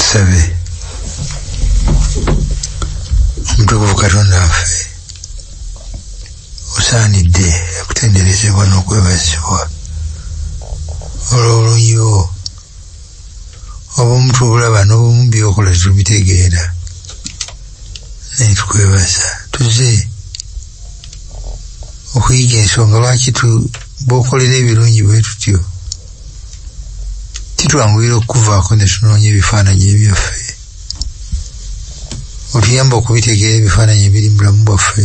Katusabe. Omutukuvu Katonda waffe, osaanidde okutenderezebwa n'okwebazibwa olw'obulungi bwo obumu tubulaba n'obumu by'okola tetubitegeera, naye tukwebaza. Tuzze okuyiga ensonga lwaki bw'okolera ebirungi bwe tutyo kitwanguyira okukuvaako ne tunoonya ebifaananyi ebyaffe. Otuyamba okubitegeera ebifaananyi ebiri mu bulamu bwaffe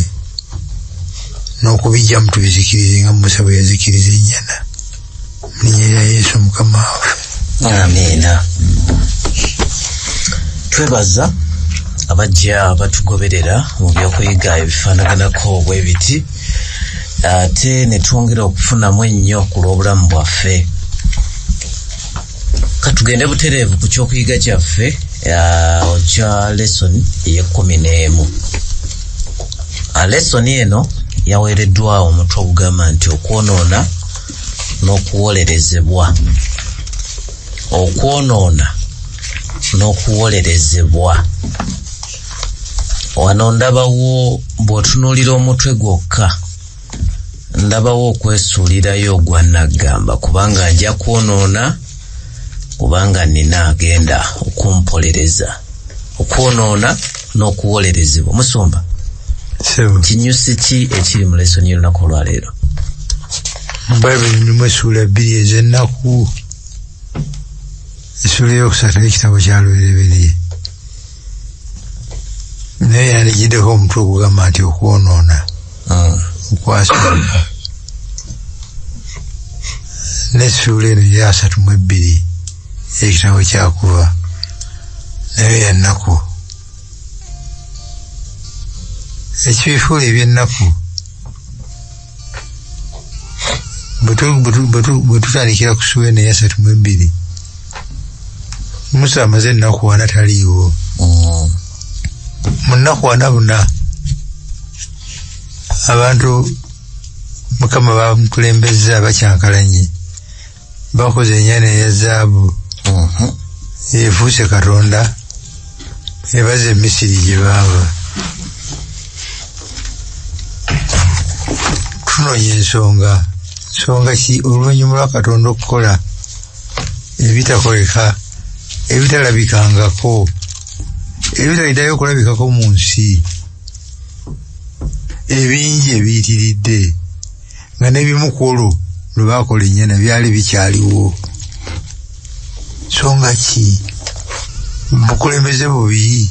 n'okubijjamu tubizikirize nga Musa bwe yazikiriza ennyana. Mu linnya lya Yesu Mukama waffe. Amiina. Twebaza abajja batugoberera mu by'okuyiga ebifaanaganako bwe biti, ate ne twongera okufunamu ennyo ku lw'obulamu bwaffe. Katugende butereevu ku ky'okuyiga kyaffe kya lesson ey'e11. Lesson eno yaweereddwa omutwe ogugamba nti okwonoona n'okuwolerezebwa. Okwonoona n'okuwolerezebwa. Wano ndabawo bw'otunuulira omutwe gwokka, ndabawo okwesuulirayo ogwa naggamba, kubanga nja kwonoona kubanga nina agenda okumpolereza. Okwonoona n'okuwolerezebwa. Musumba, kinyusi ki ekiri mu lesoni y'olunaku olwaleero? Mu Bayibuli mulimu essuula bbiri ez'ennaku. Essuula ey'okusatu y'ekitabo kya Lubereberye naye yandigiddeko omutwe ogugamba nti okwonoona okwasooka, n'essuula eno ya 32 ekitabo kya Kuva nayo ya nnaku. Ekibifuula eby'ennaku bwe tutandikira ku ssuula eno eya 32, Musa amaze ennaku 4 taliiwo. Mu nnaku 4 buna abantu Mukama bamukulembezza bakyankalanye, bakoze ennyana eya zaabu efuuse Katonda ebaze Misiri gye baava. Tunoonya ensonga. Nsonga ki oluvannyuma lwa Katonda okukola ebitakoleka, ebitalabikangako, ebitaliddayo okulabikako mu nsi, ebingi ebiyitiridde, nga n'ebimu ku olwo lwe baakola ennyana byali bikyaliwo. Nsonga ki? Bukulembeze bubi.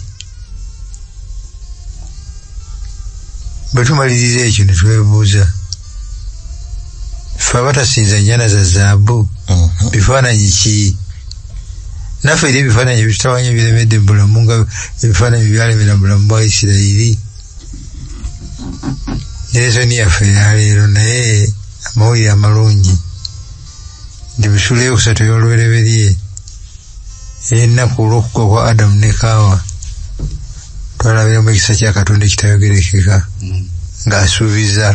Bwe tumaliriza ekyo ne twebuuza, ffe abatasinza nnyana za zaabu, bifaananyi ki? Naffe eri ebifaananyi ebitutawanya biremedde mu bulamu nga ebifaananyi byalemera mu bulamu bwa Isirayiri. Lesoni yaffe eyaleero, naye amawulire amalungi nti mu ssuula ey'okusatu ey'Olubereberye ey'ennaku olw'okugwa kwa Adamu ne Kaawa, twalabiramu ekisa kya Katonda ekitayogerekeka ng'asuubiza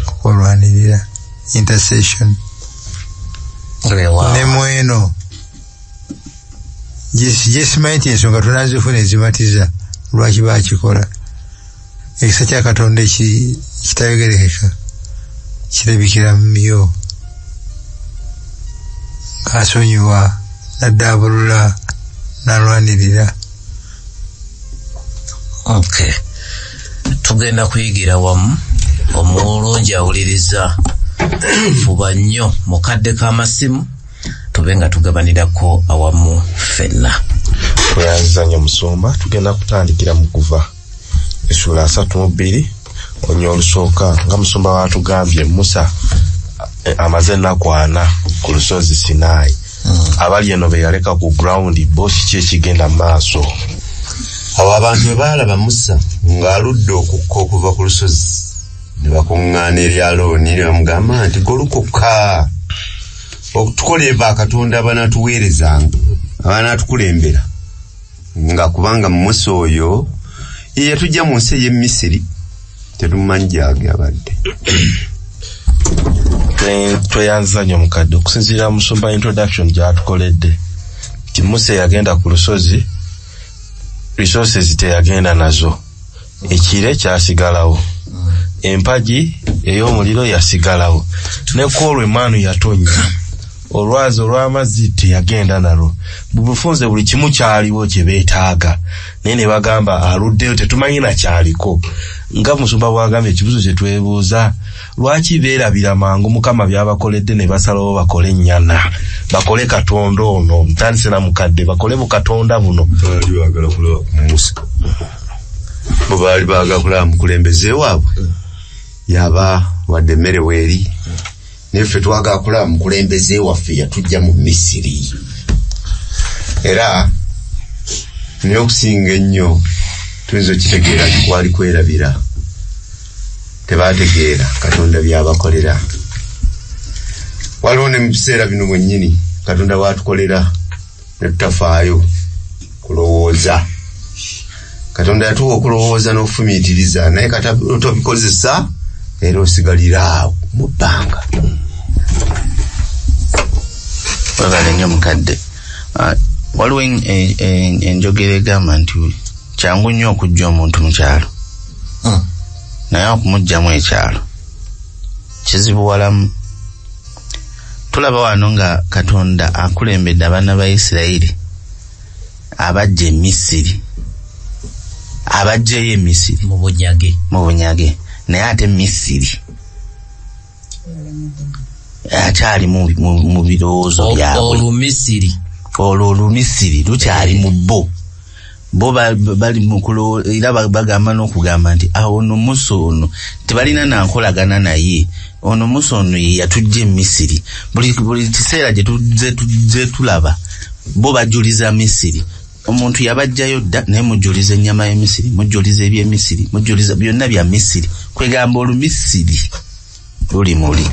okulwanirira intercession. Ne mweno gyesimanyi nti ensonga tunazifuna ezimatiza lwaki bakikola. Ekisa kya Katonda ekitayogerekeka kirabikira mu myo ng'asonyiwa, n'addaabulula, n'alwanirira. Okay. Tugenda kuyigira wamu. Omulungi awuliriza, fuba nnyo mukadde k'amasimu tube nga tugabanirako awamu ffenna. Tweyanziza nnyo Musumba. Tugenda kutandikira mu Kuva essuula 32 onyo olusooka. Nga Musumba watugambye, Musa amaze ennaku 4 ku lusozi Sinaayi. Abali eno be yaleka ku ground, bo kiki ekigenda mu maaso? Awo abantu bwe baalaba Musa ng'aludde okukka okuva ku lusozi, ne bakuŋŋaana eri Alooni ne bamugamba nti, golokoka okutukolera bakatonda abanaatuweerezanga, abanaatukulembera, nga kubanga Musa oyo ye yatujja mu nsi ey'e Misiri, tetumumanyi gy'abadde. Tweyanziza nnyo mukadde. Okusinziira Musumba introduction gy'atukoledde, Nti Musa yagenda ku lusozi, resources teyagenda nazo, ekire kyasigalawo, empagi ey'omuliro yasigalawo, ne kwolwo emaanu yatonya, olwazi olw'amazzi teyagenda nalwo. Bubufunze buli kimu kyaliwo kye beetaaga, naye ne bagamba aluddeyo tetumanyi na kyaliko. Nga musumba bw'agambye, ekibuuzo kye twebuuza, lwaki beerabira mangu Mukama by'abakoledde ne basalawo bakole ennyana, bakole katonda ono, ntandise na mukadde, bakole bukatonda buno. Baali baagala kulaba ku Musa, bo baali baagala kulaba mukulembeze waabwe yaba wadde emmere weeri, naye ffe twagala kulaba mukulembeze waffe yatujja mu Misiri. Era naye okusinga ennyo tuyinza okitegeera nti kwali kwerabira, tebaategeera Katonda by'abakolera. Waliwo ne mu biseera bino mwennyini Katonda bw'atukolera ne tutafaayo kulowooza. Katonda yatuwa okulowooza n'okufumiitiriza, naye kata tobikozesa era osigalira awo mu bbanga. Webale nnyo mukadde. Waliwo enjogera egamba nti kyangu nnyo okuggya omuntu mu kyalo, naye okumuggyamu ekyalo kizibuwalamu. Tulaba wano nga Katonda akulembedde abaana ba Isirayiri abajja e Misiri, abaggyeyo e Misiri mu bunyage, naye ate Misiri akyali mu birowoozo byabwe. Olwo Olumisiri lukyali mu bo. Bo bali mu kulowooza, era bagamba n'okugamba nti ono Musa ono tebalina nankolagana naye, ono Musa ono ye yatujja e Misiri. Buli kiseera gye tuzze tulaba bo bajuliza Misiri. Omuntu yabajjayo dda, naye mujuliza ennyama y'e Misiri, mujuliza eby'e Misiri, mujuliza byonna bya Misiri. Kwegamba Olumisiri luli muli.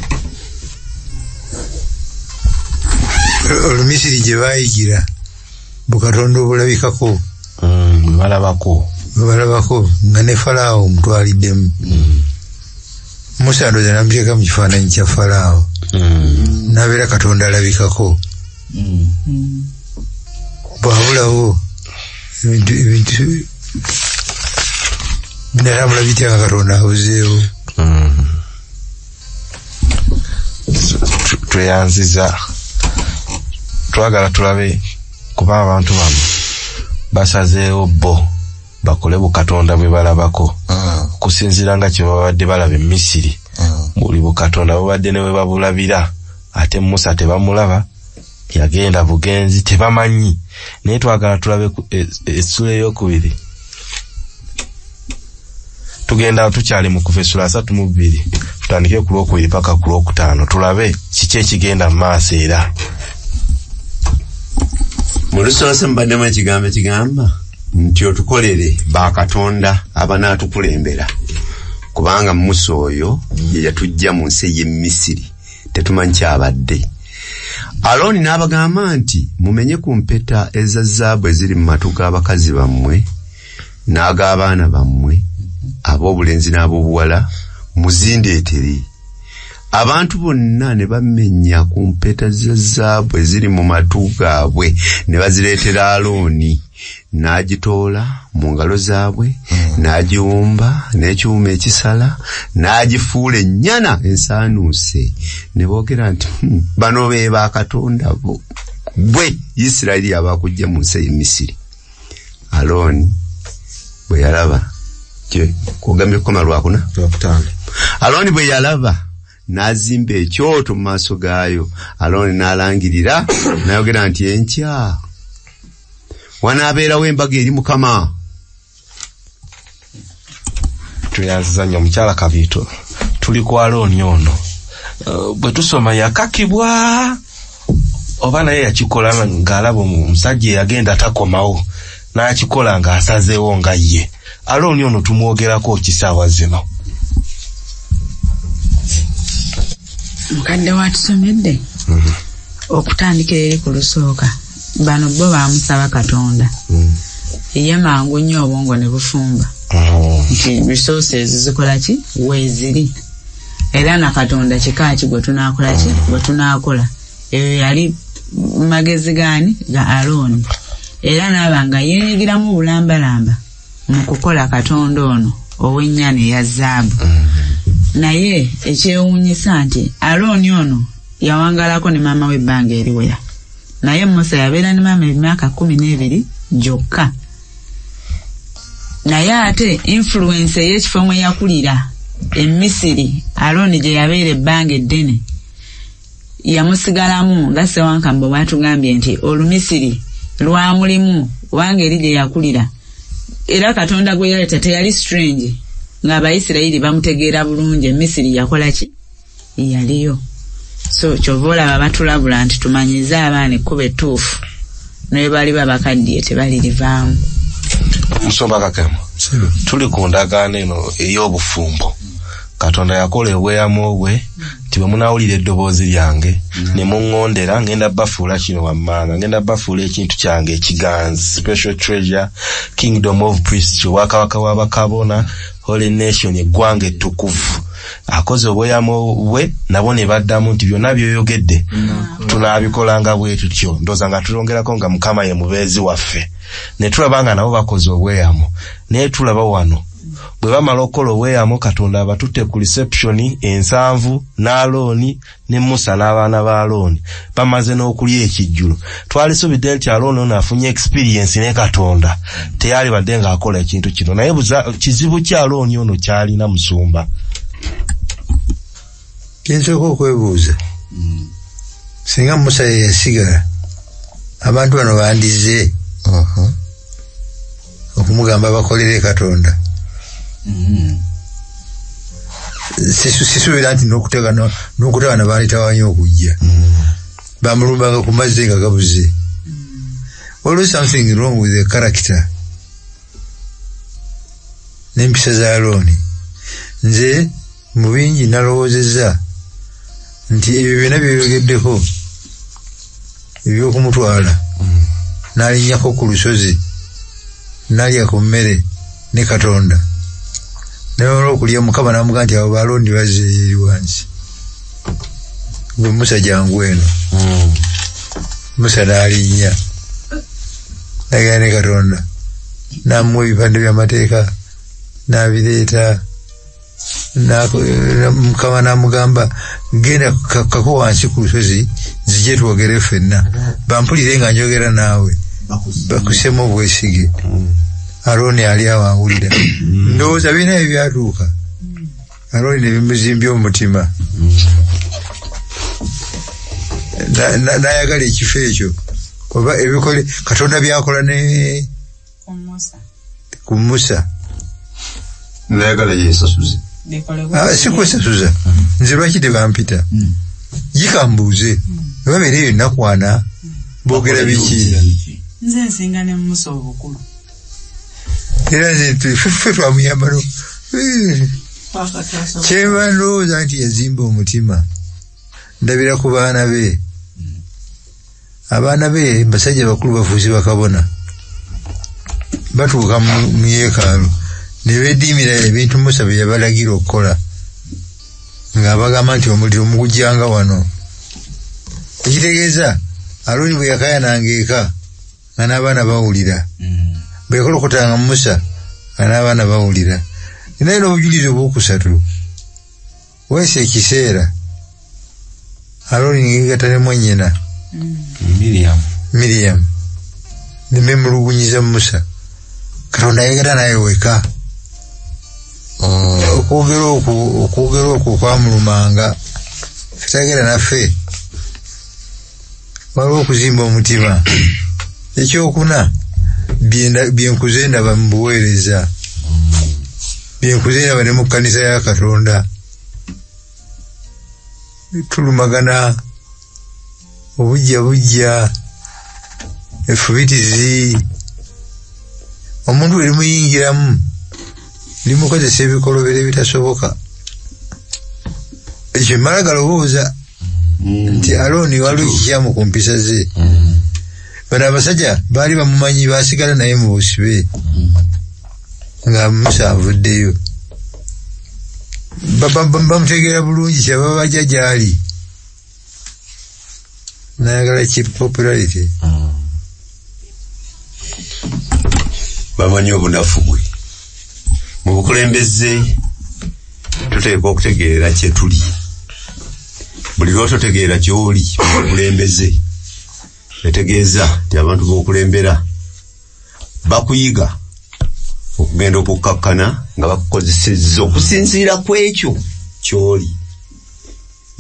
Olumisiri gye baayigira bukatonda obulabikako, bwe balabako nga ne Falaawo omutwaliddemu. Musa ndowooza namuteeka mu kifaananyi kya Falaawo, n'abeera Katonda alabikako. Bw'abulawo ebintu binatambula bitya nga Katonda abuzeewo? Tweyanziza, twagala tulabe kuba abantu bano basazeewo bo bakole bukatonda bwe balabako, okusinziira nga kye babadde balaba e Misiri. Buli bukatonda bubadde ne bwe babulabira, ate Musa tebamulaba, yagenda bugenzi, tebamanyi. Naye twagala tulabe essula eyokubiri. Tugenda tukyali mu Kuva essula 32, tutandike ku lwokubiri paka ku lwokutaano, tulabe kiki ekigenda mu maaso. Era mu lusoose mubaddemu ekigambo ekigamba nti otukolere bakatonda abanaatukulembera, kubanga Musa oyo ye yatujja mu nsi ey'e Misiri, tetumanyi kyabadde. Alooni n'abagamba nti mumenye ku mpeta eza zaabu eziri mu matu g'abakazi bammwe n'ag'abaana bammwe ab'obulenzi n'ab'obuwala, muzindeetere. Abantu bonna ne bamenya ku mpeta za zaabu eziri mu matu gaabwe ne bazireetera Alooni, n'agitoola mu ngalo zaabwe, n'agiwumba n'ekyuma ekisala, n'agifuula ennyana ensaanuuse. Ne boogera nti, bano be bakatonda bo gwe Isirayiri abakujja mu nsi ey'e Misiri." Alooni bwe yalaba, kugambye kukoma lwakuna, Alooni bwe yalaba n'azimba ekyoto mu maaso gaayo. Alooni n'alangirira n'ayogera nti enkya wanaabeerawo embaga eri Mukama. Tweyanziza nnyo omukyala Kabiito. Tuli ku Alooni ono. Bwe tusoma yakakibwa oba naye yakikola ng'alaba omusajja eyagenda takomawo, n'akikola ng'asazeewo nga ye. Alooni ono tumwogerako kisaawa zino? Mukadde watusomedde okutandikira eri ku lusooka, bano bo bamusaba Katonda, ye mangu nnyo obwongo ne bufumba nti resources zikola ki weeziri, era na Katonda kika ki gwe tunaakola ki gwe tunaakola. Eyo yali magezi gaani ga Alooni, era n'aba nga yeenyigiramu bulambalamba mu kukola katonda ono ow'ennyana eya zaabu. Naye ekyewuunyisa nti Alooni ono yawangalako ne maama we ebbanga eriwera, naye Musa yabeera ne maama emyaka 12 gyokka. Naye ate influence ey'ekifo mwe yakulira e Misiri, Alooni gye yabeera ebbanga eddene, yamusigalamu nga Ssewankambo bw'atugambye nti Olumisiri lwamulimu kubanga eri gye yakulira. Era Katonda gwe yaleeta teyali strange, ng'Abayisirayiri bamutegeera bulungi. Emisiri yakola ki? Yaliyo. So kyova olaba batulabula nti tumanyize abaana ekkubo ettuufu, ne baliba bakaddiye tebalirivaamu. Musumba Kakema, tuli ku ndagaano eno ey'obufumbo. Katonda yakola obweyamo bwe nti bwe munaawulira eddoboozi lyange ne muŋŋondera, ngenda bafuula kino wammanga, ngenda bafuula ekintu kyange ekiganzi, special treasure, kingdom of priests, obwakabaka bw'abakabona, holy nation, eggwanga ettukuvu. Akoze obweyamo bwe nabo ne baddamu nti byonna by'oyogedde tunaabikolanga bwe tutyo. Ndowooza nga tulongerako nga Mukama ye mubeezi waffe. Ne tulaba nga nabo bakoze obweyamo. Naye tulaba wano bwe bamala okukola obweyamo, Katonda abatutte ku reception 7 n'Alooni ne Musa n'abaana ba Alooni bamaze n'okulya ekijjulo. Twalisubidde nti Alooni ono afunye experience ne Katonda, teyalibadde ng'akola ekintu kino. Naye kizibu ki Alooni ono ky'alina, musumba? Kyensooka okwebuuza, singa Musa ye yasigala, abantu bano bandize okumugamba bakolere Katonda. Sisuubira nti n'okutegana baalitawanya okujja. Bamulumbanga ku mazzi nga gabuze. Waliwo something wrong with the character n'empisa za Alooni. Nze mu bingi nalowoozezza nti ebyo byonna byeyogeddeko ebyokumutwala n'alinnyako ku lusozi n'alya ku mmere ne Katonda, nabamala okulya Mukama n'amugamba nti abo Balooni bazzeeyo eri wansi, gwe Musa jangu eno. Musa n'alinnya n'agenda ne Katonda n'amuwa ebipande by'amateeka n'abireeta. Mukama n'amugamba genda kako wansi ku lusozi nzije twogere ffenna, bampulire nga njogera naawe, bakusemu obwesige. Alooni ali awo awulira. Ndowooza birina ebyatuuka Alooni ne bimuzimbya omutima, n'ayagala ekifo ekyo oba ebikole Katonda byakola ne ku Musa. Nayagala yeesasuze. Si kwesasuza, nze lwaki tebampita? Gikambuuze babeera eyo ennaku ana boogera biki? Nze nsinga ne Musa obukulu. Era nze ffe twamuyamba no kyeba ndowooza nti yazimba omutima. Ndabira ku baana be. Abaana be basajja bakulu bafuusi bakabona, batuuka mu yeekaalu ne beediimira ebintu Musa bye yabalagira okukola, ng'abagamba nti omuliro mugujjanga wano. Ekitegeeza Alooni bwe yakayananga eka nga n'abaana bawulira, bwe yakolokotanga Musa nga n'abaana bawulira. Naye n'obujulizi obwokusatu, weesa ekiseera Alooni ngegatta ne mwannyina Miriam ne beemulugunyiza Musa. Katonda yeegata naye weka. Okwogera okwo kwamulumanga. Fetagera naffe waliwo okuzimba omutima. Ekyokuna, byenkuze ndaba mu buweereza, byenkuze ndaba ne mu kkanisa ya Katonda. Tulumagana obujja bujja, effubitizi. Omuntu bwe limuyingiramu limukozesa ebikolobero ebitasoboka. Ekyo mmala galowooza nti Alooni waliwo ekikyamu ku mpisa ze. Bano abasajja baali bamumanyi, baasigala naye mu busibe nga Musa avuddeyo. Bamutegeera bulungi kyaba bajja gy'ali. Nayagala ki popularity. Bamanyi obunafu bwe. Mu bukulembeze tuteekwa okutegeera kye tuli. Buli lw'ototegeera ky'oli mu bukulembeze, etegeeza nti abantu b'okulembera bakuyiga okugenda okukkakkana nga bakukozesezza okusinziira ku ekyo ky'oli.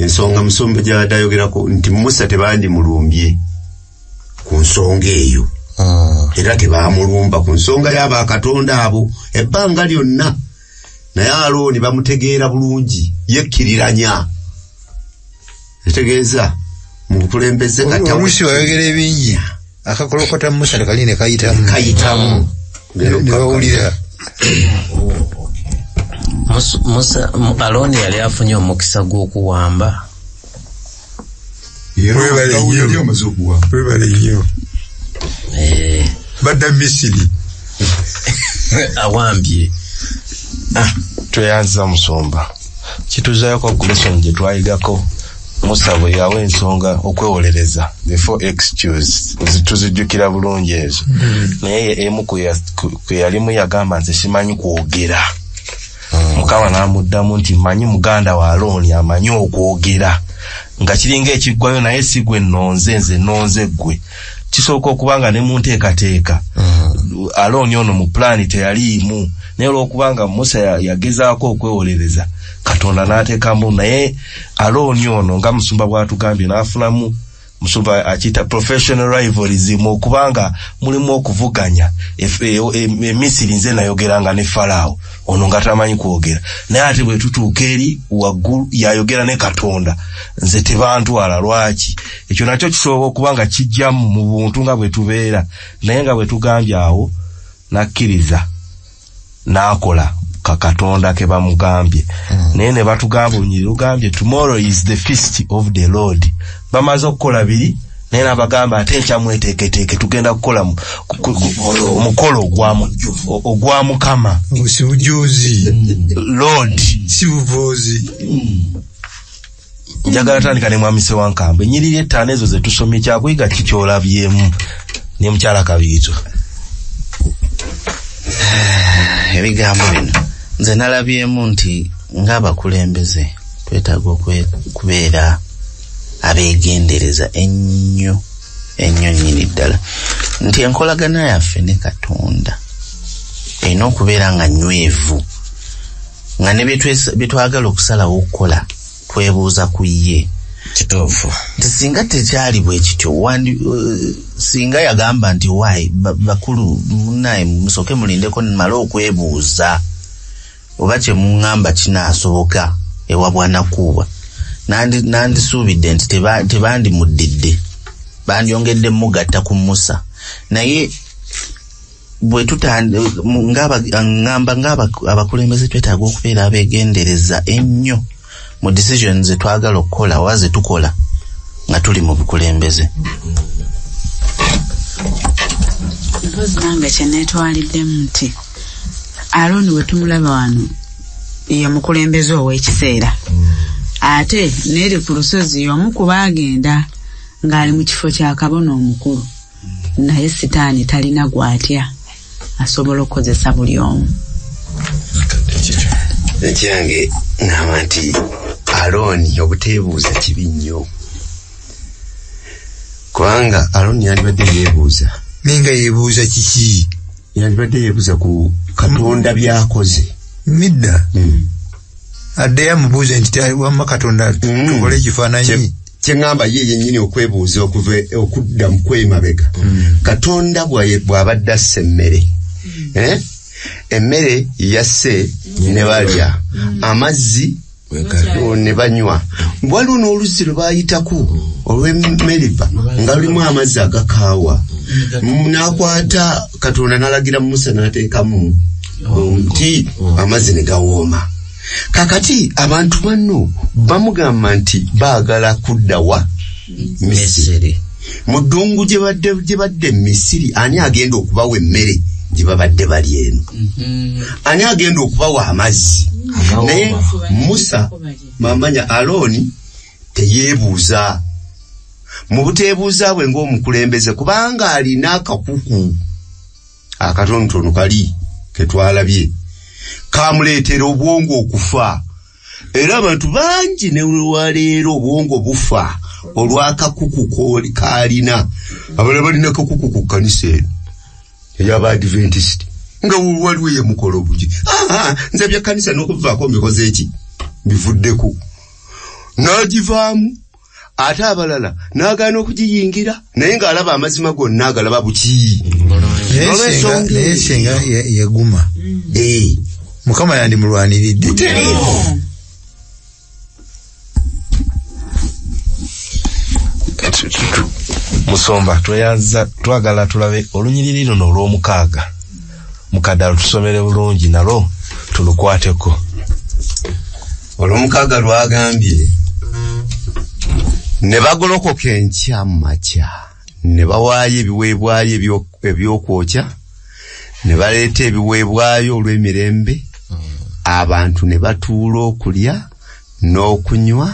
Ensonga musumba gy'abadde ayogerako nti Musa tebandimulumbye ku nsonga eyo. Era tebaamulumba ku nsonga y'abakatonda abo ebbanga lyonna. Naye Alooni bamutegeera bulungi, yekkiriranya. Etegeeza mu bukulembeze nga oluusi wayogera ebingi akakolokota Musa tekali ne kayitamu. Ne bawulira. Musa Alooni yali afunye omukisa gw'okuwamba. Webale nnyo. Badda Misiri. Awambye. Tweyanziza musumba. Kituzaayoko ku lesson gye twayigako Musa bwe yawa ensonga okwewolereza, the four excuse, tuzijjukira bulungi ezo. Naye emu kwe yalimu yagamba nze simanyi kwogera. Mukama n'amuddamu nti mmanyi muganda wa Alooni amanyi okwogera. Nga kiringa ekiggwayo naye si gwe nnonze, nze nnonze ggwe. Kisooka okuba nga ne mu nteekateeka Alooni ono mu pulaani teyaliimu, naye olw'okubanga Musa yagezaako okwewolereza, Katonda n'ateekamu. Naye Alooni ono nga musumba bw'atugambye n'afunamu, musumba akiyita professional rivalry, okubanga mulimu okuvuganya. Emisiri nze nayogeranga ne Falaawo, ono nga tamanyi kwogera, naye ate bwe tutuuka eri waggulu yayogera ne Katonda, nze tebantwala. Lwaki? Ekyo nakyo kisobola okuba nga kijjamu mu buntu nga bwe tubeera, naye nga bwe tugambye awo n'akkiriza n'akola ka Katonda ke bamugambye. Naye ne batugamba olunyiriri lugambye tomorrow is the feast of the Lord. Bamaze okukola biri, naye n'abagamba ate enkya mweteeketeeke tugenda kukola omukolo ogwa Mukama. Si bujuzi. Lord. Si buvoozi. Njagala tandika ne Mwami Ssewankambo. Ennyiriri ettaano ezo ze tusomye, kyakuyiga ki ky'olabyemu ne mukyala Kabiito? Ebigambo bino nze nalabyemu nti ng'abakulembeze twetaaga okubeera abeegendereza ennyo ennyo nnyini ddala, nti enkolagana yaffe ne Katonda erina okubeera nga nnywevu, nga ne bye twagala okusalawo okukola twebuuza ku ye. Kituufu. Nti singa tekyali bwe kityo, singa yagamba nti wai bakulu munnaye musooke mulindeko mmale okwebuuza oba kye muŋŋamba kinaasoboka ewa Bwanakuuba, nandisuubidde nti tebandimuddidde, bandyongedde mugatta ku Musa. Naye bwe ŋŋamba ng'abakulembeze twetaaga okubeera abeegendereza ennyo mu decisions ze twagala okukola oba ze tukola nga tuli mu bukulembeze. Mpozi nange kye neetwaliddemu nti Alooni bwe tumulaba wano ye mukulembeze ow'ekiseera, ate n'eri ku lusozi y'omu ku baagenda ng'ali mu kifo kya kabona omukulu, naye Sitaani talina gw'atya, asobola okukozesa buli omu. Ekyange ngamba nti Alooni obuteebuuza kibi nnyo, kubanga Alooni yandibadde yeebuuza. Naye nga yeebuuza kiki? Yandibadde yeebuuza ku Katonda by'akoze. Midda. Addeyo amubuuze nti wamma Katonda tukole ekifaananyi. Kye ŋŋamba ye yennyini okwebuuza okudda mu kwemabega. Katonda bw'abadde assa emmere, emmere yasse ne balya, amazzi ne banywa. Waliwo n'oluzzi lwe baayitako olw'e Meriba nga lulimu amazzi agakaawa. N'akwata Katonda n'alagira Musa n'ateekamu nti amazzi ne gawooma. Kakati abantu bano bamugamba nti baagala kudda wa Misiri. Mu ddungu gye badde Misiri, ani agenda okubawa emmere gye babadde bali eno? Ani agenda okubawa amazzi? Naye Musa mamanya Alooni teyeebuuza. Mu buteebuuza bwe ng'omukulembeze, kubanga alina akakuku akatonotono kali ketwalabye kamuleetera obwongo okufa. Era abantu bangi ne lwaleero obwongo bufa olw'akakuku kaalina. Abalala balina akakuku ku kkanisa eno ey'Abadventist, nga waliwo eyemukola obugi, nze bya kkanisa n'okuvaako mbikoze eki, bivuddeko, n'agivaamu. Ate abalala n'agaana okugiyingira, naye ng'alaba amazima gonna agalaba buki. Naye singa yaguma, Mukama yandimulwaniridde. Musomba, tweyanza, twagala tulabe olunyiriri luno olw'omukaaga. Mukadde alutusomere bulungi nalwo tulukwateko. Olw'omukaaga lwagambye, ne bagolokoka enkya mu makya, ne bawaayo ebiweebwayo ebyokwokya, ne baleeta ebiweebwayo olw'emirembe, abantu ne batuula okulya n'okunywa,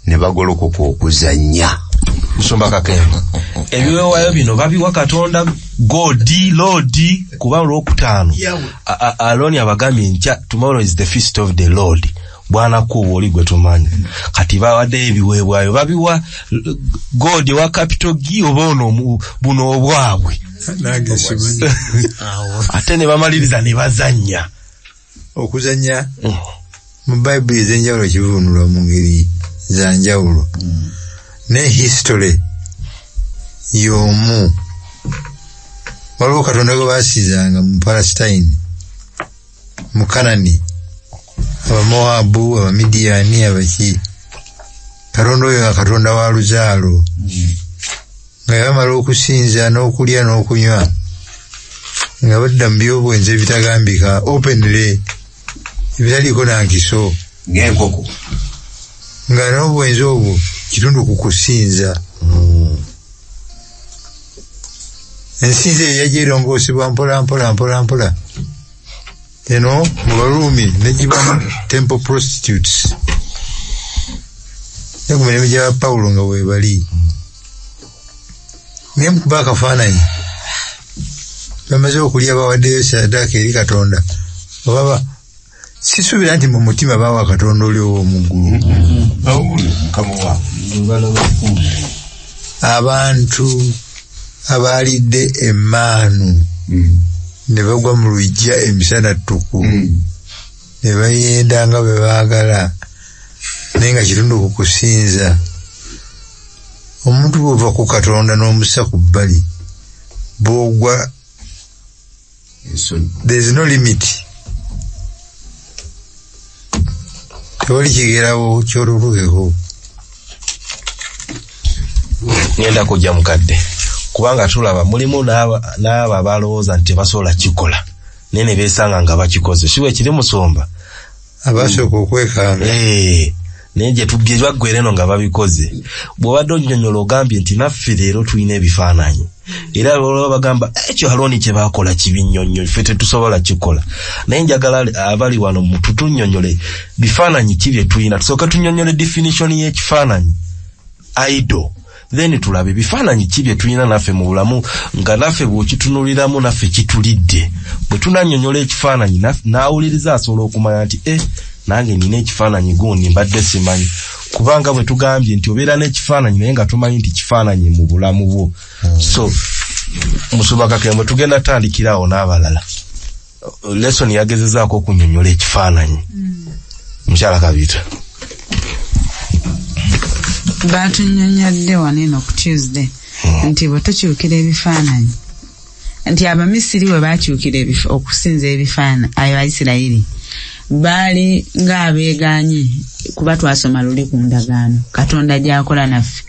ne bagolokoka okuzannya. Musumba Kakembo, ebiweebwayo bino babiwa Katonda God, Lord, kuba olwokutaano Alooni abagambye nkya, tomorrow is the feast of the Lord. Bwana kuba oli gwe tumanyi. Kati bawadde ebiweebwayo babiwa God wa capital G oba ono buno obwabwe. Ate ne bamaliriza ne bazannya. Okuzannya mu Bayibuli ez'enjawulo kivvuunulwa mu ngeri za njawulo. Ne history y'omu. Waliwo Katonda gwe baasizanga mu Palestine, mu Kanani, Abamoabu, Abamidiyaani, abaki. Katonda oyo nga Katonda wa luzaalo, nga bamala okusinza n'okulya n'okunywa, nga badda mu by'obwenzi ebitagambika openly, ebitaliiko na nkiso, ng'enkoko, nga n'obwenzi obwo kitundu ku kusinza. Ensinza eyo yajja erongoosebwa mpola mpola mpola mpola. Eno mu Baruumi negibamu temple prostitutes, ne ku mirembe gya Pawulo nga weebali. Naye mukuba akafaananyi, bamaze okulya bawaddeyo ssaddaaka eri Katonda, oba sisuubira nti mu mutima bawa Katonda oli ow'omu ggulu. Abantu abaalidde emmaanu ne bagwa mu luggya emisana ttuku, ne bayenda nga bwe baagala, naye nga kitundu ku kusinza. Omuntu bw'ova ku Katonda n'omussa ku bbali, bw'ogwa, there is no limit. Tewali kigerawo ky'olutuukeko. Ngenda kujja mukadde, kubanga tulaba mulimu n'abo abalowooza nti tebasobola kikola, naye ne beesanga nga bakikoze. Si bwe kiri musumba? Abasooka okwekanga. Naye gye baggwera eno nga babikoze. Bw'obadde onnyonnyola ogambye nti naffe leero tulina ebifaananyi. Era olaba bagamba ekyo Alooni kye baakola kibi nnyo nnyo, ffe tetusobola kikola. Naye njagala abali wano tutunnyonnyole bifaananyi ki bye tulina. Tusooke tunnyonnyole definition y'ekifaananyi, idol. Then tulabe bifaananyi ki bye tulina naffe mu bulamu, nga naffe bw'okitunuliramu naffe kitulidde. Bwe tunannyonnyola ekifaananyi, n'awuliriza asobola okumanya nti nange nina ekifaananyi gundi mbadde simanyi. Kubanga bwe tugambye nti obeera n'ekifaananyi naye nga tumanyi nti kifaananyi mu bulamu bwo. So Musumba Kakembo, tugenda tandikirawo n'abalala. Lesson yagezezaako okunnyonnyola ekifaananyi. Mukyala Kabita, batunnyonnyodde wano eno ku Tuesday nti bwe tukyukira ebifaananyi, nti Abamisiri bwe bakyukira okusinza ebifaananyi, Abayisirayiri baali ng'abeegaanye, kuba twasoma luli ku ndagaano Katonda gy'akola naffe.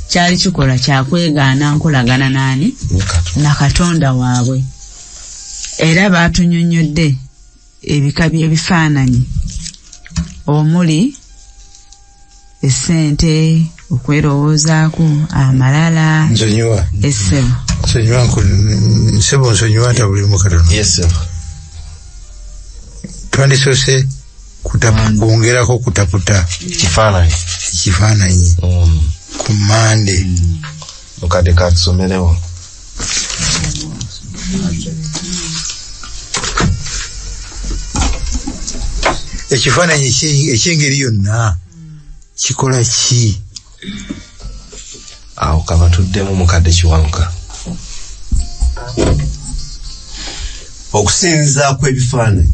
Kyali kikola kyakwegaana nkolagana naani na Katonda waabwe. Era baatunyonnyodde ebika by'ebifaananyi omuli essente, okwerowoozaako, amalala. Nsonyiwa. Essebo. Nsonyiwa, nsebo nsonyiwa ntabulimu katono. Yes, sir. Twandisoose kwongerako kutaputa kifaananyi. Ekifaananyi. Ku Mande. Mukadde katusomerewo. Ekifaananyi eky'engeri yonna kikola ki? Awo kabatuddemu mukadde Kiwanuka. Okusinza kw'ebifaananyi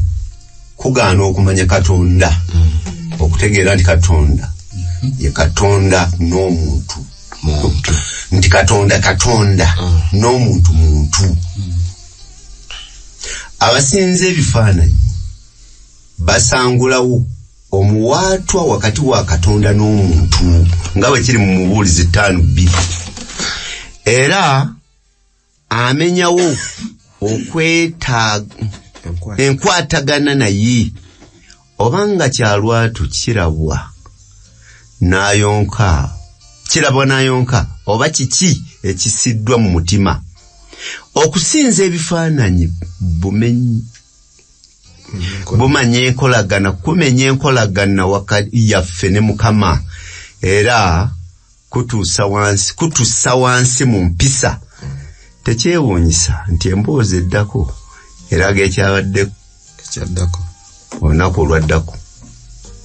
kugaana okumanya Katonda, okutegeera nti Katonda ye Katonda n'omuntu, nti Katonda Katonda n'omuntu muntu. Abasinza ebifaananyi basangulawo omuwaatwa wakati wa Katonda n'omuntu, nga bwe kiri mu Mubuulizi 5:2. Era amenyawo enkwatagana naye, obanga kyalwatu kirabwa n'ayonka, oba kiki ekisiddwa mu mutima. Okusinza ebifaananyi bumanya enkolagana, kumenya enkolagana yaffe ne Mukama, era kutuusa wansi mu mpisa. Tekyewuunyisa nti emboozi eddako eraga ekyabaddeko olunaku olwaddako,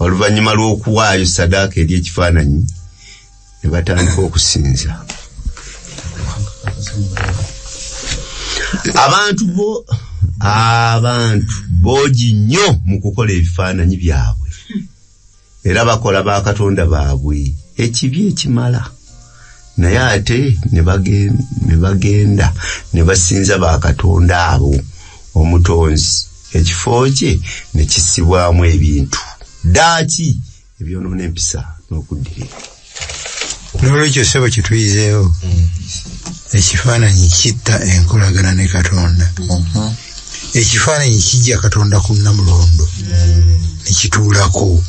oluvannyuma lw'okuwaayo ssaddaaka eri ekifaananyi ne batandika okusinza. Abantu boogi nnyo mu kukola ebifaananyi byabwe, era bakola bakatonda baabwe ekibi ekimala, naye ate ne bagenda ne basinza bakatonda abo omutonzi, ekifo kye ne kissibwamu ebintu ddaaki ebyonoona empisa n'okuddirira. N'olwekyo ssebo kye tuyizeewo, ekifaananyi kitta enkolagana ne Katonda. Ekifaananyi kijja Katonda ku nnamulondo ne kituulako.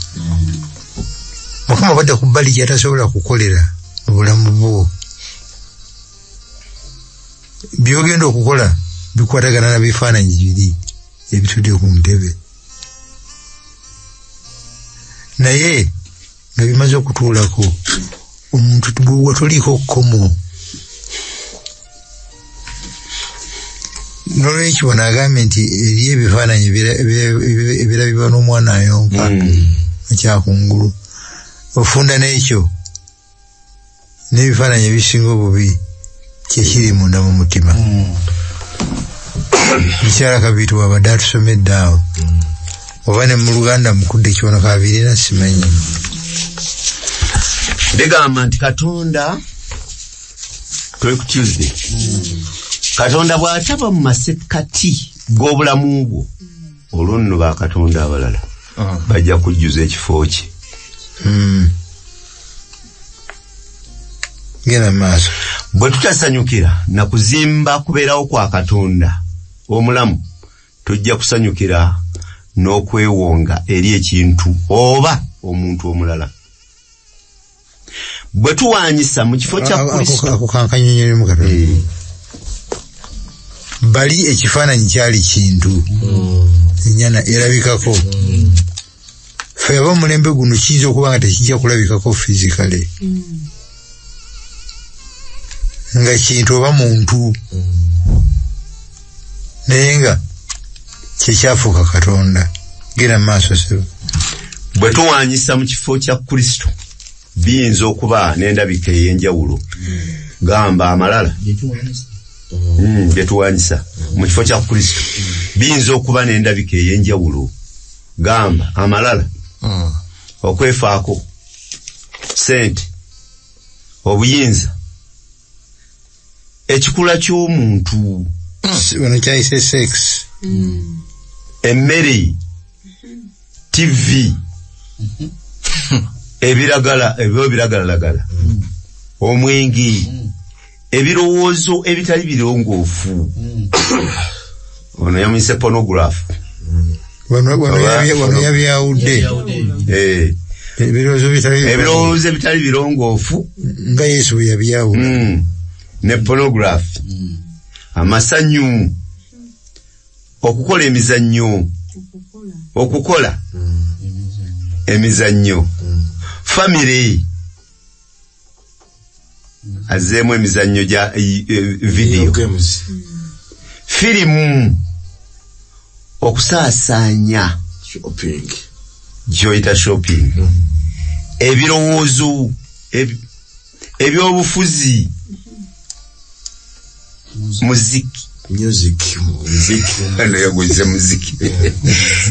Mukama bw'adda ku bbali gy'atasobola kukolera mu bulamu bwo, by'ogenda okukola bikwatagana na bifaananyi biri ebitudde ku ntebe, naye nga bimaze okutuulako omuntu bw'oba toliiko kkomo. N'olwekyo wano agambye nti eriyo ebifaananyi ebirabibwa n'omwana ayonka akyakungulu, ofunda n'ekyo n'ebifaananyi ebisinga obubi kyekiri munda mu mutima. Mukyala Kabiito bw'abadde atusomedde awo, oba ne mu Luganda mukudde Kiwanuka abirina simanyi. Bigamba nti Katonda, tuli ku Tuesday, Katonda bw'ataba mu masekkati g'obulamu bwo, olwo nno bakatonda abalala bajja kujjuza ekifo kye. Genda maaso. Bwe tutasanyukira na kuzimba kubeerawo kwa Katonda omulamu, tujja kusanyukira n'okwewonga eri ekintu oba omuntu omulala. Bwe tuwanyisa mu kifo kya Kristo, ako kankanyonyeremu Katonda. Bali ekifaananyi kyali kintu, ennyana erabikako. Ffe ab'omulembe guno kiyinza okuba nga tekijja kulabikako physically, nga kintu oba muntu, naye nga kyekyafuuka Katonda. Genda mu maaso ssebo. Bwe tuwanyisa mu kifo kya Kristo, biyinza okuba n'endabika ey'enjawulo. Gamba amalala bye tuwanyisa mu kifo kya Kristo biyinza okuba n'endabika ey'enjawulo. Gamba amalala, okwefaako, ssente, obuyinza, ekikula ky'omuntu, wano kyayise sex, emmere, TV, ebiragala, ebiragalalagala, omwenge, ebirowoozo ebitali birongoofu. Ono yamuyise pornography. Wano yabyawudde ebirowoozo ebitali birongoofu nga Yesu bwe yabyawula, ne pornography, amasanyu, okukola emizannyo, okukola emizannyo, famire, Azzeemu emizannyo gya video games, firimu, okusaasaanya shopping, gyoyita shopping, ebirowoozo ebyobufuzi, muziki, music, nayaguze muziki,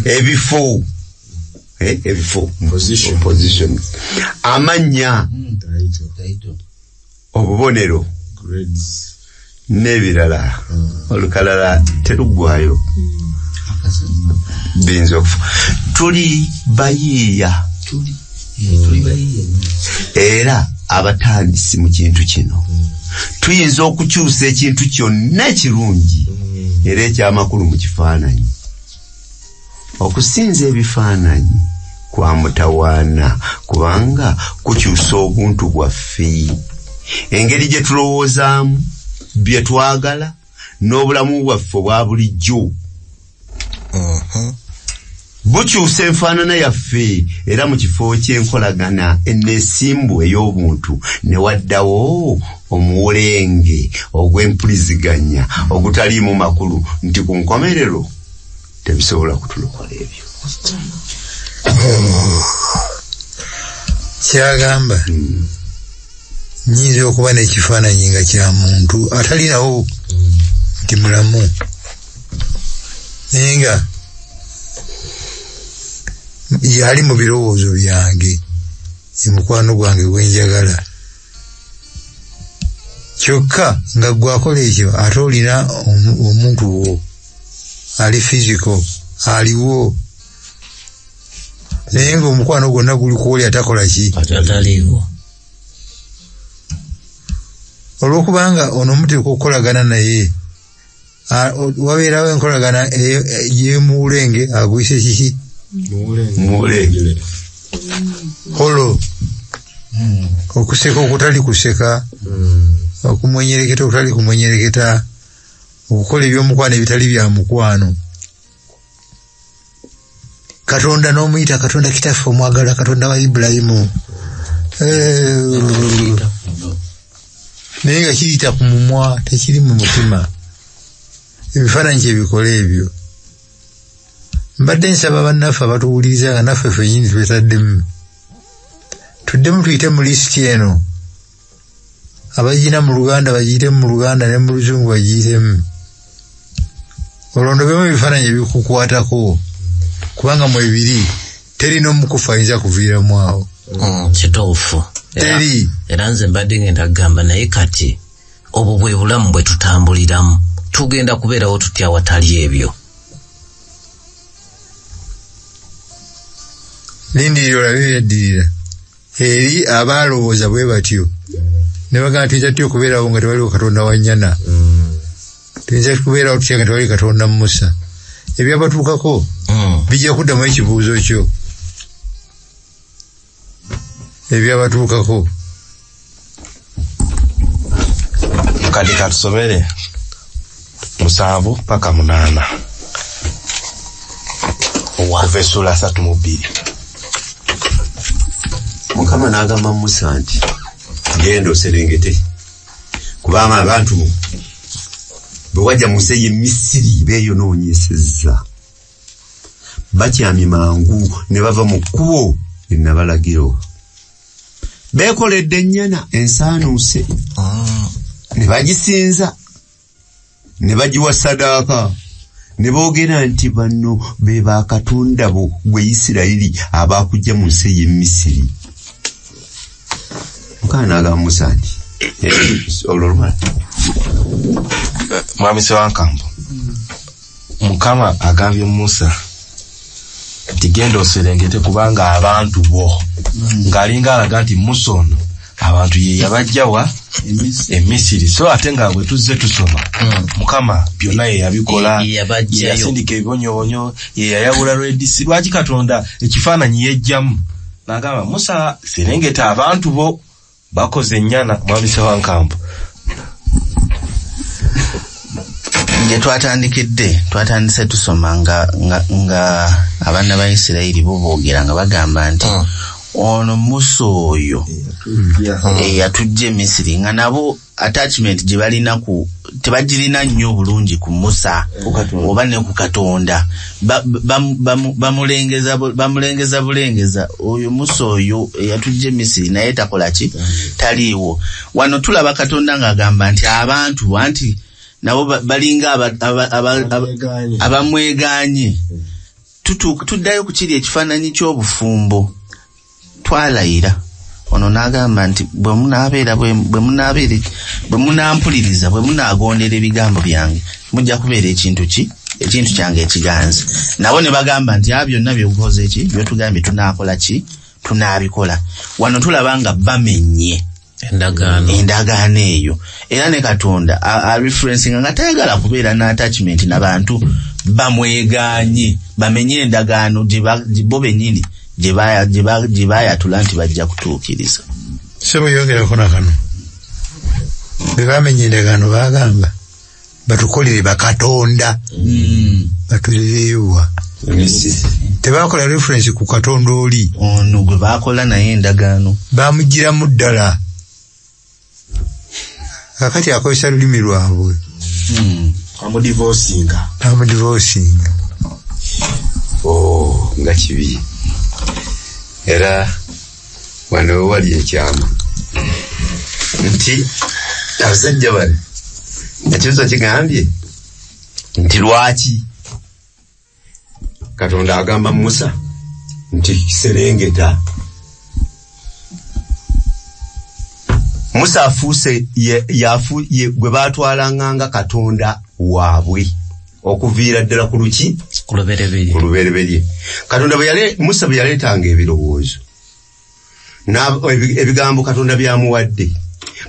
ebifo, ebifo, position, amannya, obubonero, grades, n'ebirala. Olukalala teruggwayo, biyinza okufa. Tuli bayiiya era abatandisi mu kintu kino. Tuyinza okukyusa ekintu kyonna ekirungi era ekyamakulu mu kifaananyi. Okusinza ebifaananyi kwa mutawaana, kubanga kukyusa obuntu bwaffe, engeri gye tulowoozaamu, bye twagala, n'obulamu bwaffe obwa bulijjo. Bukyusa enfaanana yaffe, era mu kifo ky'enkolagana enneesimbu ey'obuntu ne waddawo omuwulenge ogw'empuliziganya ogutaliimu makulu, nti ku nkomerero tebisobola kutulokola ebyo. Kyagamba nnyinza okuba n'ekifaananyi nga kya muntu atalinawo nti mulamu, naye nga yali mu birowoozo byange, mukwano gwange gwenjagala. Kyokka nga gwakola ekyo ate olina omuntu wo ali physical aliwo, naye nga omukwano gwonna guli kwoli atakola ki, ataliiwo. Olwokubanga ono muteekwa okukolagana naye, wabeerawo enkolagana y'emuwulenge agwise kiki, muwulenge, holo, okuseka okutali kuseka, okumwenyereketa okutali kumwenyereketa, okukola ebyomukwano ebitali bya mukwano. Katonda n'omuyita Katonda kitaffe omwagala, Katonda wa Ibulayimu, naye nga kiyita ku mumwa, tekiri mu mutima. Ebifaananyi kyebikola ebyo. Mbadde nsaba bannaffe abatuwuliriza nga naffe ffennyini twetaddemu, tuddemu tuyite mu lisiti eno. Abagina mu Luganda bagiyitemu mu Luganda, ne mu Luzungu bagiyitemu, olondobemu ebifaananyi ebikukwatako, kubanga mwebiri teri n'omukufu ayinza kuviiramu awo. Kituufu. Teri. Era nze mbadde ngenda kugamba, naye kati obwo bwe bulamu bwe tutambuliramu, tugenda kubeerawo tutya awatali ebyo? Lindirira olabe byaddirira. Eri abaalowooza bwe batyo ne bagamba tuyinza tutya okubeerawo nga tewaliwo Katonda wa nnyana, tuyinza kubeerawo tutya nga tewali Katonda Musa. Ebyabatuukako bijja kuddamu ekibuuzo kyo. Ebyabatuukako. Kati katusomere 7 paka 8 okuva essula 32. Mukama n'agamba Musa nti genda oserengete, kubanga abantu bwe wajja mu nsi ey'e Misiri beeyonoonyesezza, bakyamye mangu ne bava mu kkubo lye nabalagira. Beekoledde ennyana ensaanuuse ne bagisinza, ne bagiwa sadaaka, ne boogera nti bano be bakatonda bo gwe Isirayiri abaakujja mu nsi ey'e Misiri. Mukama n'agamba Musa nti olwo olumala. Mwami Ssewankambo, Mukama agambye Musa nti genda oserengete kubanga abantu bo, ng'alinga alaga nti Musa ono abantu ye yabajjawa e Misiri. So ate nga bwe tuzze tusoma, Mukama byonna ye yabikola, yasindika ebibonyoobonyo, ye yayawula Red Sea. Lwaki Katonda ekifaananyi yejjamu n'agamba Musa serengeta abantu bo bakoze ennyana? Mwami Ssewankambo, gye twatandikidde, twatandise tusoma nga abaana ba Isirayiri bo boogera nga bagamba nti Ono Musa oyo eyatujja e Misiri, nga nabo attachment gye balina ku tebagirina nnyo bulungi ku Musa oba ne ku Katonda. Bamulengeza bulengeza oyo Musa oyo eyatujja e Misiri, naye takola ki, taliiwo. Wano tulaba Katonda ng'agamba nti abantu anti nabo balinga abamwegaanye. Tuddayo ku kiri ekifaananyi ky'obufumbo. Twalayira ono n'agamba nti bwe munampuliriza, bwe munaagondera ebigambo byange, mujja kubeera ekintu ki, ekintu kyange ekiganzi. Nabo ne bagamba nti byonna by'okoze ki, by'otugambye tunaakola ki, tunaabikola. Wano tulaba nga bamenye endagaano eyo. Era ne Katonda a-referencinga nga tayagala kubeera n'attachment n'abantu bamwegaanye, bamenye endagaano bo bennyini gye baayatula nti bajja kutuukiriza. Sebo yongerako na kano, bwe bamenye endagaano baagamba batukolere bakatonda batulireewa. Tebakola reference ku Katonda oli ono gwe baakola naye endagaano, bamugiramu ddala. Kakati akozesa lulimi lwabwe, amudivosinga. Oh, nga kibi. Era wano wali ekyama nti abasajja bano ekibuzo kigambye nti lwaki Katonda agamba Musa nti serengeta. Musa afuuse gwe baatwalanga Katonda waabwe okuviira ddala ku luki, ku lubereberye. Katonda Musa bwe yaleetanga ebirowoozo ebigambo Katonda byamuwadde,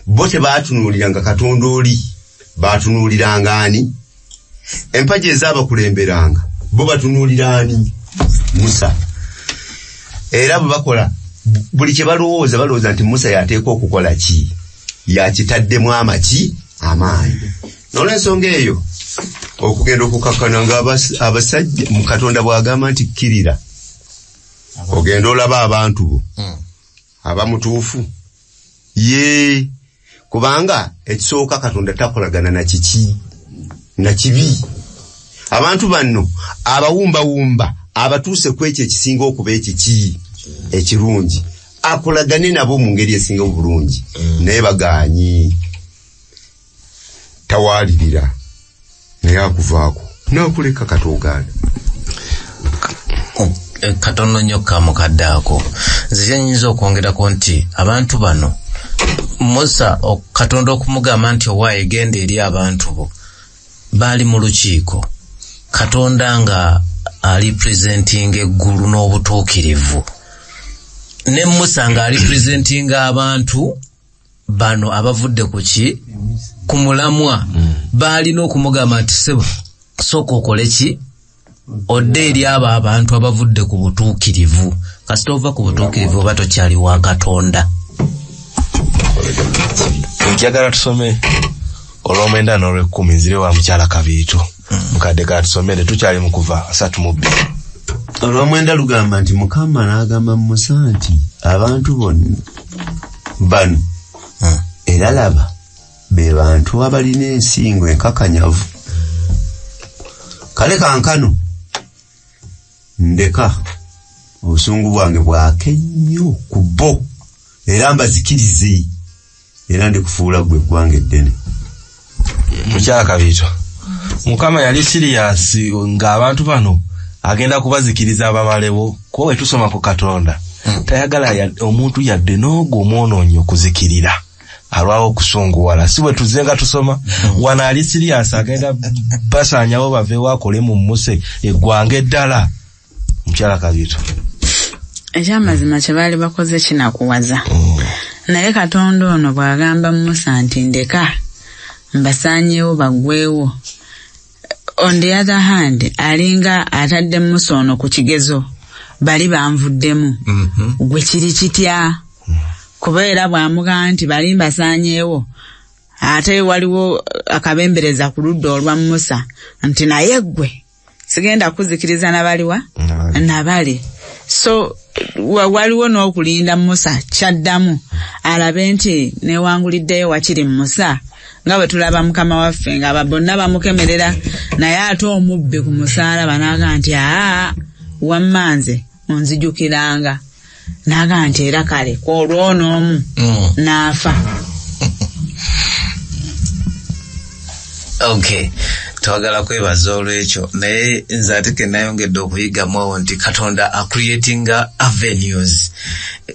bo tebaatunuuliranga Katonda oli, baatunuuliranga ani? Empagi ezaabakulemberanga bo batunuulira ani? Musa. Era bwe bakola buli kye balowooza, balowooza nti Musa yateekwa okukola ki, yakitaddemu amaki, amaanyi. N'olwensonga eyo okugenda okukakkana nga abasajja mu Katonda bw'agamba nti kkirira ogenda olaba abantu bo abamutuufu ye, kubanga ekisooka Katonda takolagana na kiki, na kibi. Abantu banno abawumbawumba abatuuse ku ekyo ekisinga okuba ekiki ekirungi, akolagane nabo mu ngeri esinga obulungi, naye bagaanyi. Tawaalirira naye akuvaako n'akuleka katogaana. Katono nnyo kamukadde ako. Nze kyenyinza okwongerako nti abantu bano Musa Katonda okumugamba nti owaaye genda eri abantu bo, baali mu lukiiko. Katonda nga ali presenting eggulu n'obutuukirivu, ne Musa nga ali presenting abantu bano abavudde ku ki, ku mulamwa. Baalina okumugamba nti sebo sooka okole ki, odde eri abo abantu abavudde ku butuukirivu. Kasita ova ku butuukirivu oba tokyali wa Katonda. Njagala tusome olw'omwenda n'olw'ekkumi, nzire wa mukyala Kabiito. Mukadde katusomere, tukyali mu Kuva 32. Olw'omwenda lugamba nti Mukama n'agamba Musa nti abantu bonna bano era laba be bantu abalina ensingo enkakanyavu. Kale kankano ndeka obusungu bwange bwake nnyo ku bo, era mbazikirize, era ndikufuula ggwe eggwanga eddene. Mukyala Kabiito, Mukama yali siriyasi ng'abantu bano agenda kubazikiriza abamalewo. Kuba bwe tusoma ku Katonda tayagala omuntu yadde n'ogwo omwonoonyi okuzikirira, alwawo okusunguwala. Si bwe tuzze nga tusoma wano ali siriyasi agenda basaanyawo baveewo akole mu Musa eggwanga eddala. Mukyala Kabiito, ekyamazima kye baali bakoze kinakuwaza. Naye Katonda ono bw'agamba Musa nti ndeka mbasaanyeewo baggweewo, on the other hand alinga atadde Musa ono ku kigezo, bali banvuddemu, gwe kiri kitya? Kubeera bw'amugamba nti bali mbasaanyeewo, ate waliwo akabembereza ku ludda olwa Musa nti naye ggwe sigenda kuzikiriza nabaliwa nabali. So waliwo n'okulinda Musa kyaddamu alabe nti newanguliddeyo wakiri Musa, nga bwe tulaba Mukama waffe nga bonna bamukemerera, naye ate omubbi ku musaalaba n'agamba nti aa wamma nze onzijukiranga, n'agamba nti era kale kw'olwono omu n'afa. Okay, twagala kwebaza olwekyo, naye nze ate ke nayongedde okuyigamu awo nti Katonda acreatinga avenues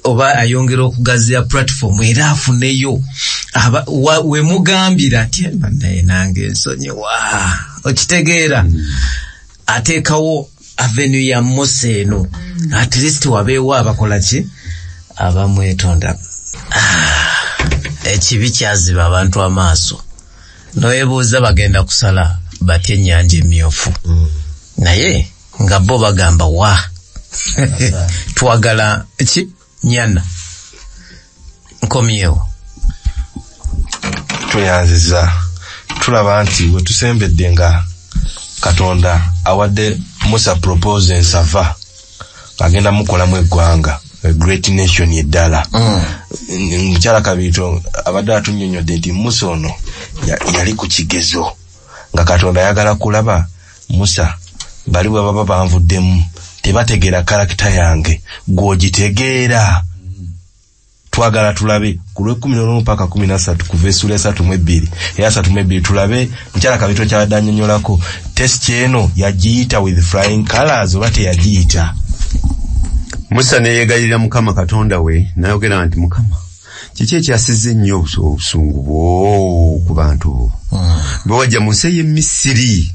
oba ayongera okugaziya platform era afuneyo wemugambira nti naye nange nsonyiwa, okitegeera, ateekawo avenue ya Musa eno, at least wabeewo abakola ki abamwetonda. Ekibi kyaziba abantu amaaso, noyebuuza bagenda kusala batya ennyanja emyufu, naye nga bo bagamba wa twagala ki nyana. Nkomyewo. Tweyanziza. Tulaba nti we tusembedde nga Katonda awadde Musa propose ensava agenda mukolamu eggwanga, a great nation eddala. Mukyala Kabito abadde atunnyonnyodde nti Musa ono yali ku kigezo nga Katonda ayagala kulaba Musa bali bwe baba banvuddemu tebategeera karakita yange, gw'ogitegeera. Twagala tulabe ku lw'e11 paka 13 kuva essula 32 era 32 tulabe mukyala Kabito kyabadde annyonnyolako test eno yagiyita with flying colors oba teyagiyita. Musa ne yeegayirira Mukama Katonda we n'ayogera nti Mukama, kiki ekyasizza ennyo obusungu bwo ku bantu bo? Bwe wajja mu nsi ey'e Misiri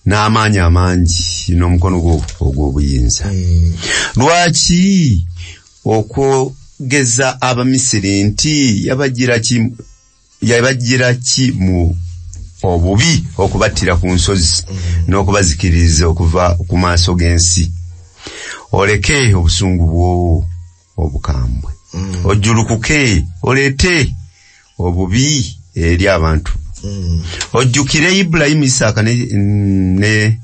n'amaanyi amangi n'omukono gwo ogw'obuyinza. Lwaki okwogeza Abamisiri nti yabagira ki mu obubi okubattira ku nsozi n'okubazikiriza okuva ku maaso g'ensi? Oleke obusungu bwo obukambwe, ojjulukuke oleete obubi eri abantu. Ojjukire Ibulayimu, Isaaka ne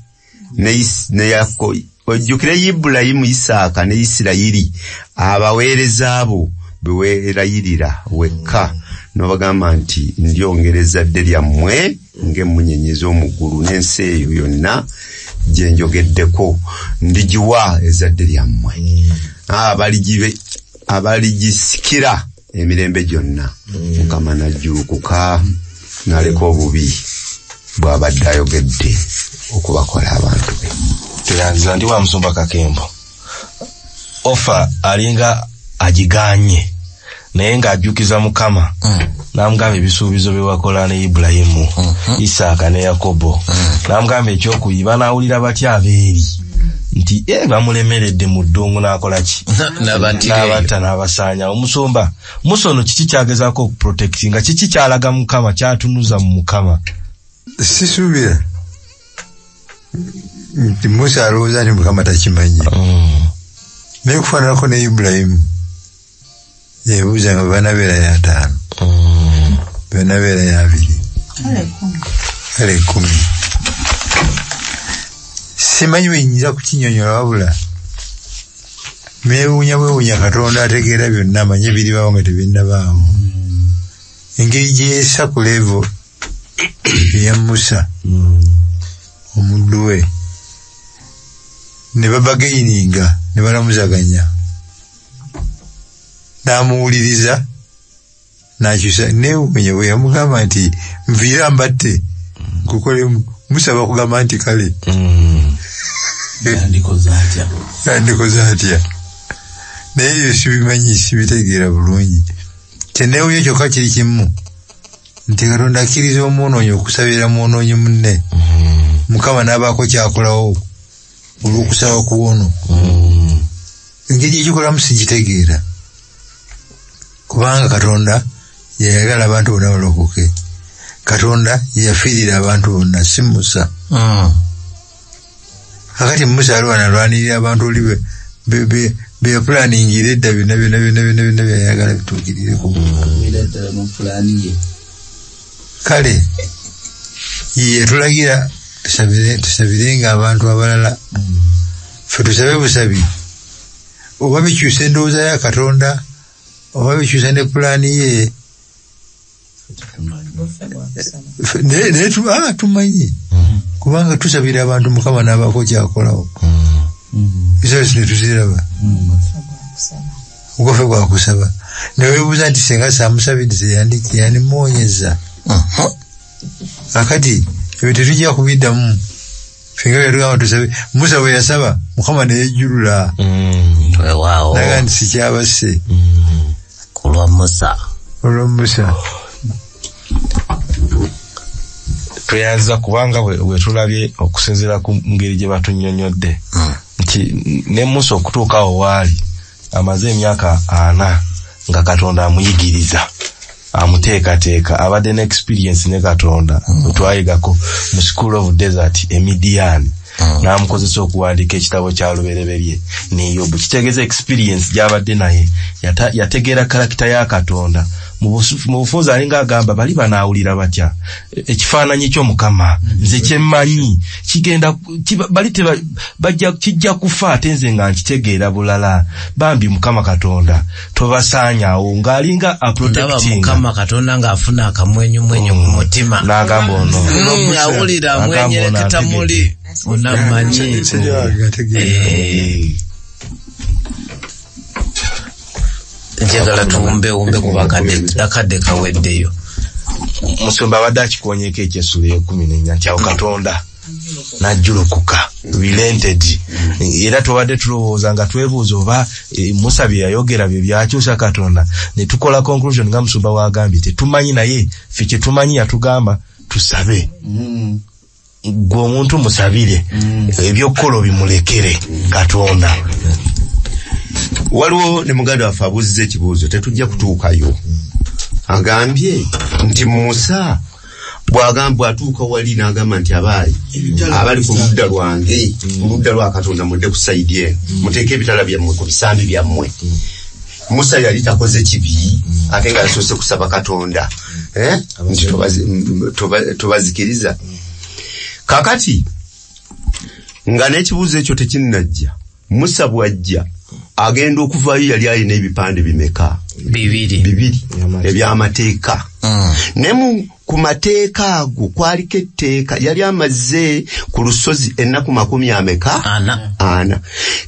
Yakobo, ojjukire Ibulayimu, Isaaka ne Isirayiri, abaweereza abo be weerayirira wekka, n'obagamba nti ndyongera ezzadde lyammwe ng'emmunyeenye z'omu ggulu, n'ensi eyo yonna gye njogeddeko ndigiwa ezzadde lyammwe, abaligisikira emirembe gyonna. Mukama n'ajjulukuka n'aleka obubi bw'abadde ayogedde okubakola abantu be. Tweyanziza. Ndi wa Musumba Kakembo. Ofa alinga agiganye naye ng'ajjukiza Mukama n'amugamba ebisuubizo bye wakola ne Ibulayimu, Isaaka ne Yakobo, n'amugamba ekyokuyiba n'awulira batya abeeri nti bamulemeredde mu ddungu n'akola ki, n'abatta n'abasaanya. Omusumba Musa ono kiki kyagezaako okuprotectinga, kiki kyalaga Mukama, kyatunuza mu Mukama? Sisuubira nti Musa alowooza nti Mukama takimanyi, naye okufaananako ne Ibulayimu yeebuuza nga banabeera ya 5, banabeera ya 2, kale 10. Simanyi bwe nnyinza kukinnyonnyola, wabula neewuunya bwewuunya Katonda ategeera byonna, amanyi ebiribaawo nga tebinnabaawo. Engeri gye yessa ku levo eya Musa omuddu we, ne babageyininga ne balamuzaganya, n'amuwuliriza n'akyusa. Neewuunya bwe yamugamba nti nviira mbatte nkukolemu, Musa bakugamba nti kale yandikoze atya? Naye ebyo sibimanyi, sibitegeera bulungi. Kyenneewuunya kyokka kiri kimu nti Katonda akkiriza omwonoonyi okusabira mwonoonyi munne, Mukama n'abaako kyakolawo olw'okusaba ku ono. Engeri ekikolamu sigitegeera, kubanga Katonda yayagala abantu bonna balokoke. Katonda yafiirira abantu bonna, si Musa. Kakati Musa aliwo analwanirira abantu oli beyapulaningira edda byonna byonna byonna byonna byonna byayagala bituukirireko. Kale yetulagira tusabirenga abantu abalala, ffe tusabe busabi Oba bikyusa endowooza ya Katonda, oba bikyusa ne pulaani ye. Naye tumanyi kubanga tusabira abantu Mukama n'abaako kyakolawo. Results ne tuziraba. Ogwaffe gwa kusaba. Ne weebuuza nti singa saamusabidde yandimuwonyezza. Kakati ebyo tetujja kubiddamu. Ffe nga tugamba tusabe. Musa bwe yasaba Mukama ne yejjulula. Weewaawo. Naga nti sikyabasse. Ku lwa Musa. Olwa Musa. Tweyanza kubanga bwe tulabye okusinziira ku ngeri gye batunnyonnyodde nti ne Musa okutuuka awo waali amaze emyaka 40 nga Katonda amuyigiriza, amuteekateeka, abadde ne experience ne Katonda twayigako mu School of Desert e Midian, n'amukozesa okuwandiika ekitabo kya Lubereberye ne Yobu. Kitegeeza experience gy'abadde naye, yategeera karakita ya Katonda. Mu bufunze alinga agamba bali banaawulira batya ekifaananyi ky'Omukama, nze kyemmanyi kigenda bali bajja kijja kufa ate nze nga nkitegeera bulala. Bambi Mukama Katonda tobasaanyaawo, ng'alinga aprotecting. Mukama Katonda ng'afuna akamwenyumwenyu ku mutima n'agamba ono awulira amwenyereketa muli onamanyi. Njagala tuwumbewumbe kuba akadde kaweddeyo. Musumba abadde akikoonyeeko eky'essula ey'e14 nti awo Katonda n'ajjulukuka, relented. Era tubadde tulowooza nga twebuuza oba Musa bye yayogera bye byakyusa Katonda, ne tukola conclusion nga musumba wagambye tetumanyi, naye ffe kye tumanyi yatugamba tusabe. Gwe omuntu musabire, ebyokukola obimulekere Katonda. Waliwo ne muganda waffe abuuzizza ekibuuzo, tetujja kutuukayo. Agambye nti Musa bw'atuuka wali n'agamba nti abaayi abali ku ludda lwange, ku ludda lwa Katonda mudde ku sayidi eno, muteeke ebitala byammwe ku bisambi byammwe. Musa yali takoze kibi, ate nga yasoose kusaba Katonda nti tobazikiriza. Kakati nga n'ekibuuzo ekyo tekinnajja, Musa bw'ajja agenda okuvaayo yali alina ebipande bimeka? Bibiri eby'amateeka. Ne ku mateeka ago kwaliko etteeka, yali amaze ku lusozi ennaku 40.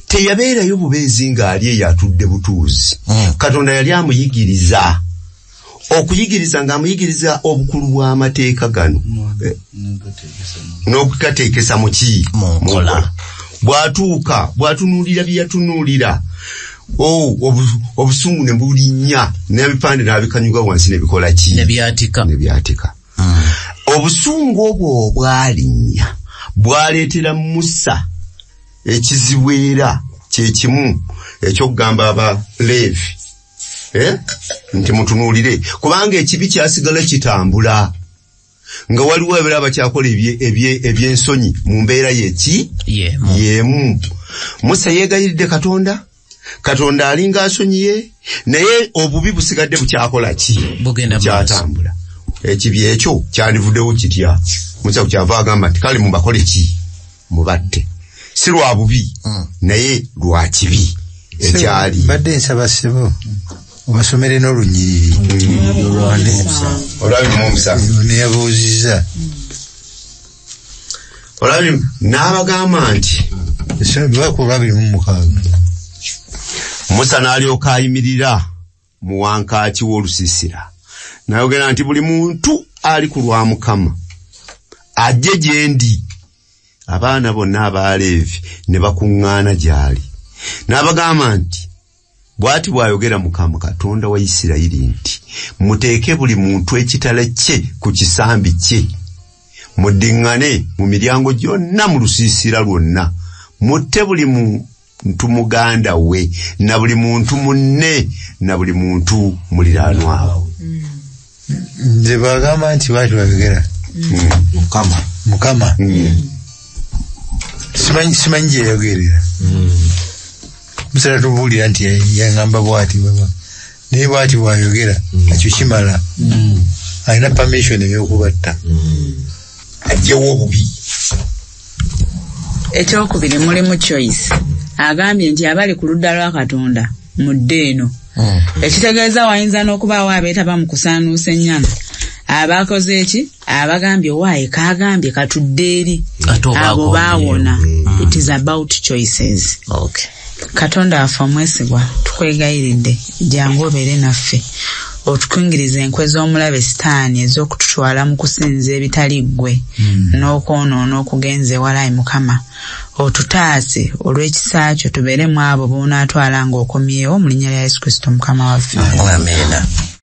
Teyabeerayo bubeezi ng'ali eyo atudde butuuzi. Katonda yali amuyigiriza, okuyigiriza ng'amuyigiriza obukulu bw'amateeka gano n'okugateekesa mu ki? Mu nkola. Bw'atuuka bw'atunuulira bye yatunuulira, obusungu ne bulinnya n'ebipande n'abikanyuga wansi ne bikola ki? Ne byatika. Obusungu obwo obwalinnya bwaleetera Musa ekizibu, era kye kimu eky'okugamba Abaleevi nti mutunuulire, kubanga ekibi kyasigala kitambula nga waliwo abeera abakyakola eby'ensonyi mu mbeera yeki yemu. Musa yeegayiridde Katonda, Katonda alinga asonyiye, naye obubi busigadde bukyakola ki? Bukyatambula. Ekibi ekyo kyandivuddewo kitya? Musa kyava agamba nti kale mubakole ki? Mubatte. Si lwa bubi, naye lwa kibi ekyali. Mbadde nsaba ssebo obasomere n'olunyiriri olwa neyabuuzizza. Olabye n'abagamba nti ku 26 Musa n'alyoka ayimirira mu wankaaki w'olusiisira n'ayogera nti buli muntu ali ku lwa Mukama ajje gye ndi. Abaana bonna Abaleevi ne bakuŋŋaana gy'ali. N'abagamba nti bw'ati bw'ayogera Mukama Katonda wa Isirayiri nti muteeke buli muntu ekitala kye ku kisambi kye, muddiŋŋane mu miryango gyonna mu lusiisira lwonna, mutte buli muntu muganda we na buli muntu munne na buli muntu muliraanwa we. Nze bw'agamba nti bw'ati bw'ayogera Mukama simanyi gye yayogerera. Musa tatubuulira nti yangamba bw'ati, naye bw'ati bw'ayogera ekyo kimala. Alina permission ey'okubatta, aggyewo obubi. Ekyokubiri mulimu choice. Agambye nti abali ku ludda lwa Katonda mudde eno. Ekitegeeza wayinza n'okubaawo abeetaba mu kusaanuusa ennyana abakoze eki, abagambye waaye kaagambye katudde eri, abo baawona. It is about choices. Katonda waffe omwesigwa, tukwegayiridde jangu obeere naffe, otukingirize enkwe z'omulabe Sitaani ez'okututwala mu kusinza ebitali ggwe n'okwonoona okugenza ewala. Ayi Mukama, otutaase olw'ekisa kyo, tubeere mu abo b'onaatwala ng'okomyewo, mu linnya lya Yesu Kristo Mukama waffe. Amiina.